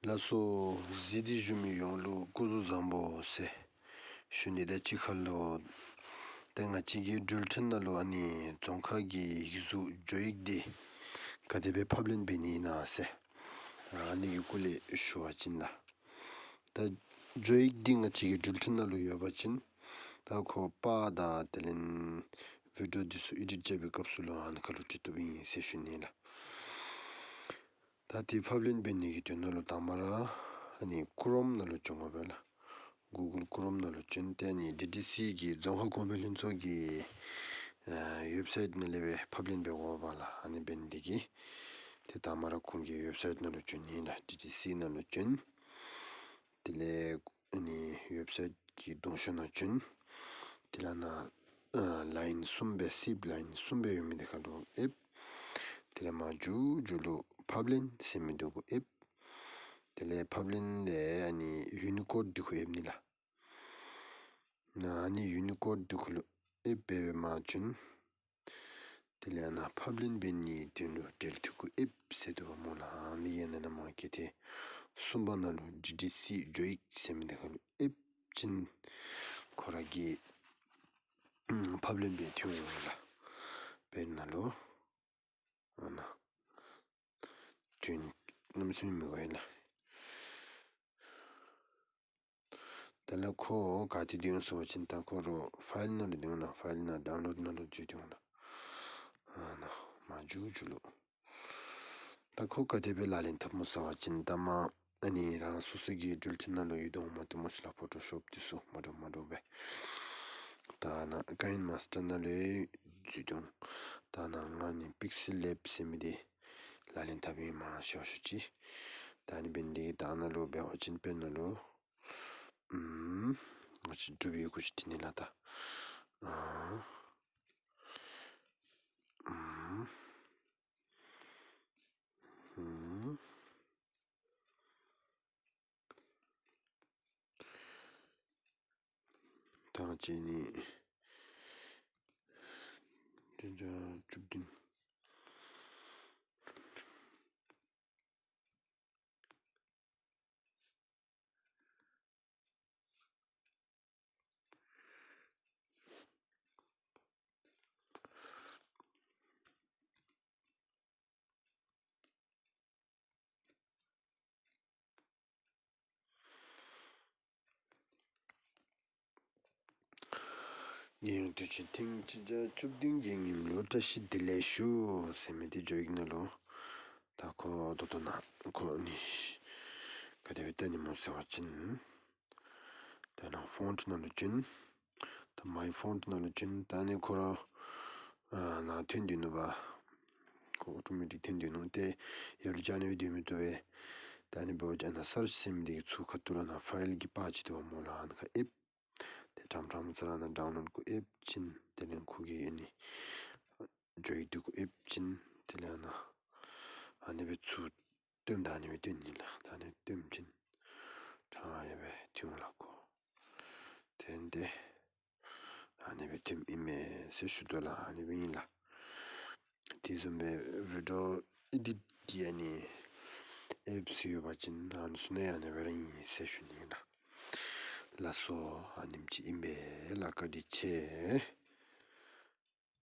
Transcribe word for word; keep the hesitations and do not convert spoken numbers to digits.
ལགས་སོ། གཟིགས་ཏེ་བཞུགས་མི་ཡོངས་ལུ་སྐུ་གཟུགས་བཟང་པོ་ཟེར་ཞུ་ནི། ད་ཅི་ཁ་ལུ་ཏེ་ང་བཅས་ཀྱི་འགྲུལ་འཕྲིན་ནང་ལུ་ཨ་ནི་རྫོང་ཁག་གི་ཡིག་གཟུགས་བརྗོད་ཡིག་འདི་ག་དེ་སྦེ་ཕབ་ལེན་འབད་ནི་ཨིན་ན་ཟེར་ཨ་ནི་གི་སྐོར་ལས་ཞུ་བ་ཅིན་ལགས། ད་བརྗོད་ཡིག་འདི་ང་བཅས་ཀྱི་འགྲུལ་འཕྲིན་ནང་ལུ་ཡོད་པ་ཅིན་ད་ཁོ་པར་དང་དེ་ལས་བི་ཌིའོ་འདི་ཚུ་ཨེ་ཌིཊ་རྐྱབ་པའི་སྐབས་སུ་ལུ་ཨ་ནི་ཁ་ལུ་བྲི་བཏུབ་ཨིན་ཟེར་ཞུ་ནི་ལགས། ད་འདི་ཕབ་ལེན་འབད་ནི་གི་དོན་དག་ལུ་དང་པ་ར་ཨ་ནི་ཀོ་རོམ་ནང་ལུ་བྱོན་དགོ་པས་ལགས། གུ་གཱལ་ཀོ་རོམ་ནང་ལུ་བྱོན་ཏེ་ཨ་ནི་ཌི་ཌི་སི་གི་རྫོང་ཁག་གོང་འཕེལ་ལྷན་ཚོགས་ཀྱི་ཨ་ཝེབ་སའིཊ་ནང་ལས་སྦེ་ཕབ་ལེན་འབད་དགོ་པས་ལགས། ཨ་ནི་འབད་ནི་དེ་གིས་ཏེ་དང་པ་ར་ཁོང་གི་ཝེབ་སའིཊ་ནང་ལུ་བྱོན་ནི་ལགས། ཌི་ཌི་སི་ནང་ལུ་བྱོན། དེ་ལས་ཨ་ནི་ཝེབ་སའིཊ་ཀྱི་གདོང་ཤོག་ནང་བྱོན། དེ་ལས་ནཱ་ཨ་ལའིན་གསུམ་སྦེ་སིབ་ལའིན་གསུམ་སྦེ་ཡོད་མི་དེ་ཁ་ལུ་ཨེབ། དེ་ལས་མར་མཇུག་མཇུག་ལུ་ཕབ་ལེན་ཟེར་མི་འདི་གུ་ཨེབ། དེ་ལས་ཕབ་ལེན་ལས་ཨ་ནི་ཡུ་ནི་ཀོཌ་འདི་གུ་ཨེབ་ནི་ལགས། ནཱ་ཨ་ནི་ཡུ་ནི་ཀོཌ་འདི་གུ་ལུ་ཨེབ་སྦེ་སྦེ་མར་བྱོན། དེ་ལས་ནཱ་ཕབ་ལེན་འབད་ནིའི་དོན་ལུ་འབྲེལ་མཐུད་གུ་ཨེབ་ཟེར་འདུག་པ་སྨོ་ལགས། ཨ་ནི་ཨ་ནི་ནཱ་མར་བཀལ་ཏེ་གསུམ་པ་ནང་ལུ་ཌི་ཌི་སི་བརྗོད་ཡིག་ཟེར་མི་དེ་ཁ་ལུ་ཨེབ་ཅིན་ཁོ་ར་གི་ཨམ་ཕབ་ལེན་འབད་ཐོན་འོང་ལགས། དཔེར་ན་ལུ་ཨ་ནཱ་ཐོན་གནམ་མེད་ས་མེད་མི་དགོ་ཡ་ལགས། དེ་ལས་ཁོ་ག་ཏེ་སྡོད་འོང་ཟེར་བ་ཅིན་ད་ཁོ་ར་ཕའིལ་ནང་ལུ་སྡོད་འོང་ལགས། ཕའིལ་ནང་ཌའུན་ལོཌ་ནང་ལུ་འཛུལ་སྡོད་འོང་ལགས། ཨ་ནཱ་མར་མཇུག་མཇུག་ལུ། ད་ཁོ་ག་དེ་སྦེ་ལག་ལེན་འཐབ་སྨོ་ཟེར་བ་ཅིན་ད་མར་ཨ་ནི་རང་རང་སོ་སོ་གི་འགྲུལ་འཕྲིན་ནང་ལུ་ཡོད་དོ་འོང་མ་འདྲཝ་སྨོ་ཤིག་ལགས། ཕོ་ཊོ་ཤོབ་འདི་ཚུ་མ་འདྲཝ་མ་འདྲཝ་སྦེ། ད་ནཱ་ཀའིན་མཱས་ཊར་ནང་ལུ་འཛུལ་སྡོད་འོང་། ད་ནཱ་ང་ནི་པིག་སེལ་ལེབ་ཟེར་མི་འདི་ལག་ལེན་འཐབ་ཨིན་མས་ཟེར་ཞུ་ཅི། ད་ཨ་ནི་འབད་ནི་དེ་གིས་ད་ནཱ་ལུ་འབད་བ་ཅིན་དཔེར་ན་ལུ་ཨམ་ང་བཅས་འབྲུག་པའི་ཡི་གུ་ཅིག་བྲི་ནི་ལགས། ད་ཨ་ཨམ་ཨམ་ད་ཅི་ནི་བདུན་ཅུ་བཅུ་བདུན། རྒྱལ་ཡོངས་དུས་ཆེན་ཐེངས་གཅིག་བརྒྱ་བཅུ་བདུན་གྱི་ཉིནམ་ལུ་བཀྲ་ཤིས་བདེ་ལེགས་ཞུ་ཟེར་མི་འདི་བརྗོད་ཡིག་ནང་ལུ། ད་ཁོ་ད་ལྟོ་ནཱ་ཁོ་ནི་ག་དེ་སྦེ་བཏོན་ནི་སྨོ་ཟེར་བ་ཅིན་ད་ནཱ་ཕོནཊ་ནང་ལུ་བྱོན། ད་མའི་ཕོནཊ་ནང་ལུ་བྱོན། ད་ཨ་ནི་ཁོ་ར་ཨ་ནཱ་ཐོན་སྡོད་ནུག་པ། ཁོ་ཨོ་ཊོ་མེ་ཊིཀ་ཐོན་སྡོད་ནུག། ཏེ་ཡར་ལུ་བཅར་ནི་སྦེ་སྡོད་མི་བཏུབ་པས། ད་ཨ་ནི་འབད་བ་ཅིན་ནཱ་སརཆ་ཟེར་མི་འདི་གི་ཚུར་ཁ་ཐུག་ར་ནཱ་ཕའིལ་གྱི་པར་ཅིག་འདུག་པ་སྨོ་ལགས། ཨ་ནི་ཁར་ཨེབ། ཏེ་ཁྲམ་ཁྲམ་ས་ར་ནཱ་ཌའུན་ལོཌ་གུ་ཨེབ་ཅིན་དེ་ལས་ཁོ་གི་ཨ་ནི་བརྗོད་ཡིག་འདི་གུ་ཨེབ་ཅིན་དེ་ལས་ནཱ་ཨ་ནི་སྦེ་ཚུར་བཏོནམ་ད་ཨ་ནི་སྦེ་བཏོན་ནི་ལགས། ད་ཨ་ནི་བཏོན་ཅིན་ཁྲང་ཡ་སྦེ་ཐོན་འོང་ལགས་ཁོ། ཏེ་ཨ་ནི་སྦེ་ཨ་ནི་སྦེ་བཏོནམ་ཨིན་མས་ཟེར་ཞུ་དོ་ལགས། ཨ་ནི་སྦེ་ཨིན་ལགས། དེ་བཟུམ་སྦེ་བི་ཌིའོ་ཨེ་ཌིཊ་འདི་ཨ་ནི་ཨེབ་ཚུ་ཡོད་པ་ཅིན་ཨ་ནི་ཚུ་ནང་ཡང་ཨ་ནི་སྦེ་ར་ཨིན་ཟེར་ཞུ་ནི་ཨིན་ལགས། ལགས་སོ། ཨ་ནེམ་ཅིག་ཨིན་པས་ལགས། བཀའ་དྲིན་ཆེ།